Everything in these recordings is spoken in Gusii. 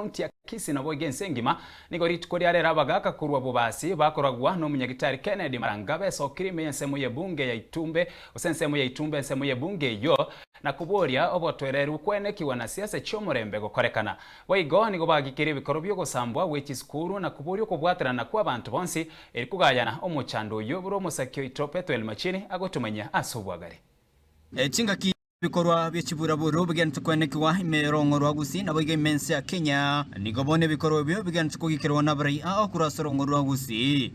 ekaunti ya Kisii naboigo ense engima nigo rituko ria rero abagaka korwa Bobasi bakoragwa n'omonyagitari Kennedy Maranga besokire ime y'ensemo y'ebunge ya Itumbe gose ensemo ya Itumbe ensemo y'ebunge eyio na koboria obotoereru kwenekigwa na siasa chi'omorembe gokorekana. Boigo nigo bagikeire ebikorwa bi'ogosambwa gwe chisukuru na koboria okobwaterana kw'abanto bonsi eri kogayana omochando oyio bore omosaki oito Pethuel Machini agotomanyia ase obwagare. Chingaki ebikorwa bie chiburaburu bigenderete kwenekigwa ime y'orogongo rwa Gusii naboigo ime ense ya Kenya. Nigo bono ebikorwa ebio bigenderete kogikerwa nabarai ao korwa ase orogongo rwa Gusii.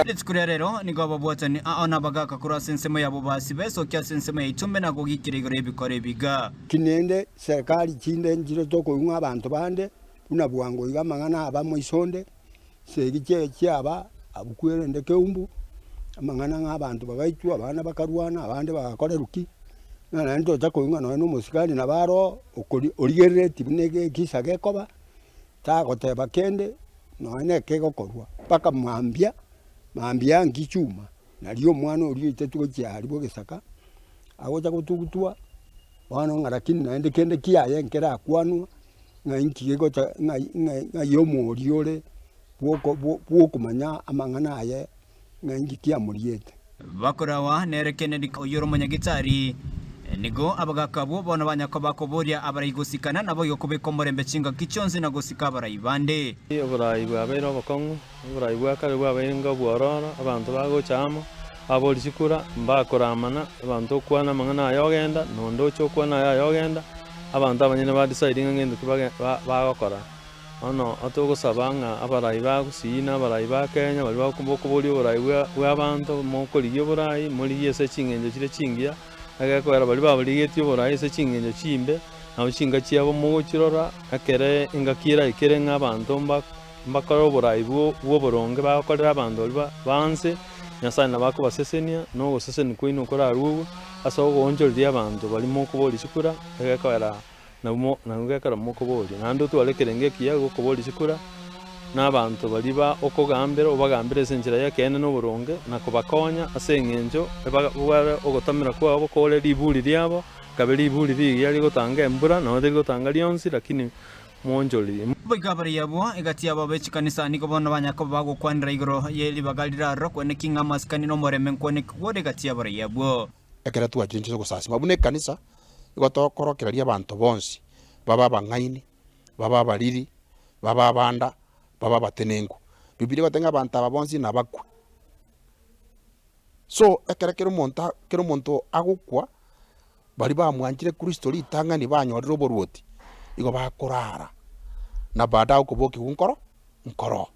Rituko ria rero nigo ababwatani ao na abagaaka korwa ase ensemo ya Bobasi besokia ase ensemo ya Itumbe na kogikera igoro y'ebikoro ebiga. Kinende serikali chinde nchire tokoigwa abanto bande buna bwango iga amang'ana aba moisonde, Chisegi chiaye chiaba abwo kwerende keumbu, amang'ana ng'a abanto bagaitwa, abana bakarwana, abande bagakorerwa ki, ng'a naende tocha koigwa ng'a nonye na omosigari nabo aro okori origereretie buna egekisa gekoba, tagoteba kende, nonye na ekegokorwa mpaka mambia, mambia nki chuma, nario omwana oria oitetwe gochia aria bwa egesaka, agocha gotugutwa, bono ng'a lakini naende kende kiaye nkerakwanwa. Ng'a inki gegocha ng'ai ng'ai ng'ai omoria ore bwoko bwokomanya amang'ana aye ng'a inki kiamoriete. Bakorawa nere Kennedy oyio ore omonyagitari. Nigo abagaaka abwo bono banya koba koboria abarai gosikana, naboigo kobeka omorembe chingaki chionsi na gosika abarai bande. Oborai bwabeire obokong'u, oborai bwa kare bwabeire inga obwororo, abanto bagocha amo, babori chikura, mbakoramana, abanto okwana amang'ana aya ogenda, na onde ocha okwana aya aye ogenda, Abanto abanyene ba decide ng'a ngento ki bagokora. Bono togosaba ng'a abarai ba Gusii na abarai ba Kenya baria bokoboria oborai bwa abanto mokorigia oborai morigie ase ching'encho chire chingiya, egekogera baria baborigetie oborai ase ching'encho chimbe, nabo chinka chiabo mogochirora ekere engaki eraikere ng'a abanto mbakore oborai bwa oboronge bagokorera abanto baria ba nse. Nyasae nabo akobasesenia, na ogosesenia kwaino korarue ase ogoonchoreria abanto baria mokoboria chikura, egekoera nabwo nabwo gekero mokoboria. Naende otware ekerengo ekiya gokoboria chikura, na abanto baria ba okogambera obagambere ase enchera y'ekeene na oboronge, na kobakonya ase eng'encho ebabware ogotamera kwabo kore riburi riabo, rikabe riburi rigiya rigotanga embura, nonya terigotanga rionsi, lakini Mwonchorerie. Boigo abarai abwo egati yabo be chikanisa nigo bono banya koba bagokwanera igoro ye ribaga riraroro kweneki ng'a amasikani na omorembe nkwenekigwe ore egati y'abarai abwo. Ekero twachire inche gosasima buna ekanisa, igo tokorokereria abanto bonsi, babe abang'aini, babe abariri, babe abanda, babe abatenenku. Bibilia egoteba ng'a abanto aba bonsi nabakwe. So, ekero kera omonto kera omonto agokwa, Baria bamwanchire Kristo ritang'ani banyorire oboruoti, igo bakorara, na baadaye okobokigwa nkoro nkoroo.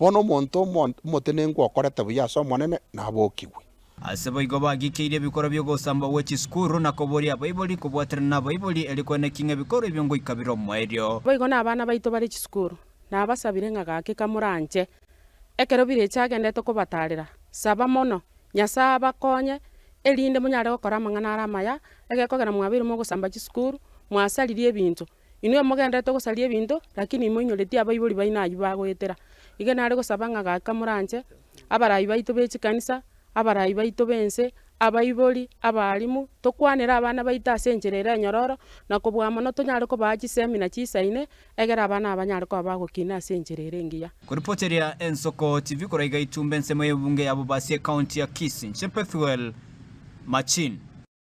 Bono omonto omotenenku okorete buya ase Omonene nabokigwe. Ase boigo bagikeirie ebikorwa bi'ogosamba gwe chisukuru na koboria abaibori kobwaterana nabaibori erio koenekia ng'a ebikorwa ebio ngoika bire omoerio. Boigo nabana baito bare chisukuru, nabasabire ng'a gaki kamoranche, Ekero birecha agendete kobataarera, saba mono, Nyasae abakonye, erinde monyare gokora amang'ana are amaya, egekogera mwabeire mogosamba chisukuru, mwasaririe ebinto. Inwe mogendererete gosaria ebinto, lakini moinyoreti abaibori baino ayio bagoetera. Iga nare gosaba ng'a gaka moranche, abarai baito be chikanisa, abarai baito b'ense, abaibori, abalimu, tokwanere abana baito ase enchera ere enyororo, na kobua mono tonyare kobaa chisemi na chisaine, egere abana aba banyare koba bagokina ase enchera ere engiya. Koripoteria Ensoko TV korwa iga Itumbe ensemo y'ebunge ya Bobasi ecounty ya Kisii, inche Pethuel Machin.